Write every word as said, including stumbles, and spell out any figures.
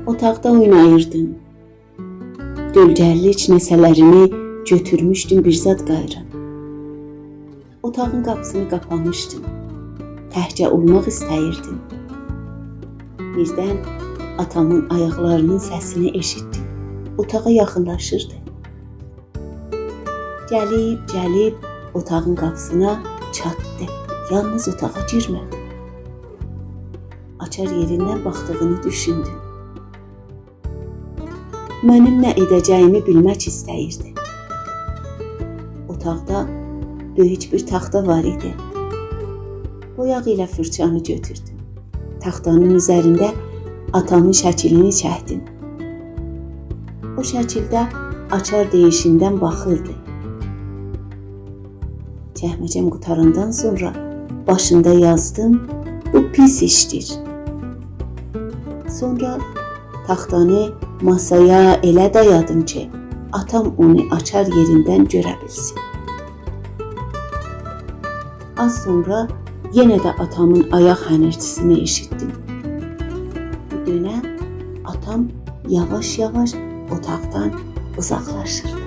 اوتاقدا اویناییردیم. دؤلگه‌لیک نه‌سه‌لرینی گؤتورموشدوم، بیر زاد قاییرام. اوتاغین قاپیسینی قاپامیشدیم. تکجه اولماق ایسته‌ییردیم. بیردن آتامین آیاقلارینین سسینی ائشیتدیم. اوتاغا یاخینلاشیردی. گلیب، گلیب اوتاغین قاپیسینا چاتدی. یالنیز اوتاغا گیرمه‌دی. آچار یئریندن باخدیغینی دوشوندوم. منیم نه ائده‌جه‌ییمی بیلمک ایسته‌ییردی. اوتاقدا بؤیوک بیر تاختا وار ایدی. بویاق ایله فیرچانی گؤتوردوم. تاختانین اوزرینده آتامین شکلینی چکدیم. او شکیلده آچار دئییشیندن باخیردی. چکمه‌جه‌م قوتاراندان سونرا باشیندا یازدیم: «بو پیس ایشدیر.» سونرا تاختانی ماسایا ائله دایادیم کی، آتام اونو آچار یئریندن گؤره بیلسین. آز سونرا یئنه ده آتامین آیاق هنیرتیسینی ائشیتدیم. بو دؤنم آتام یاواش-یاواش اوتاقدان اوزاقلاشیردی.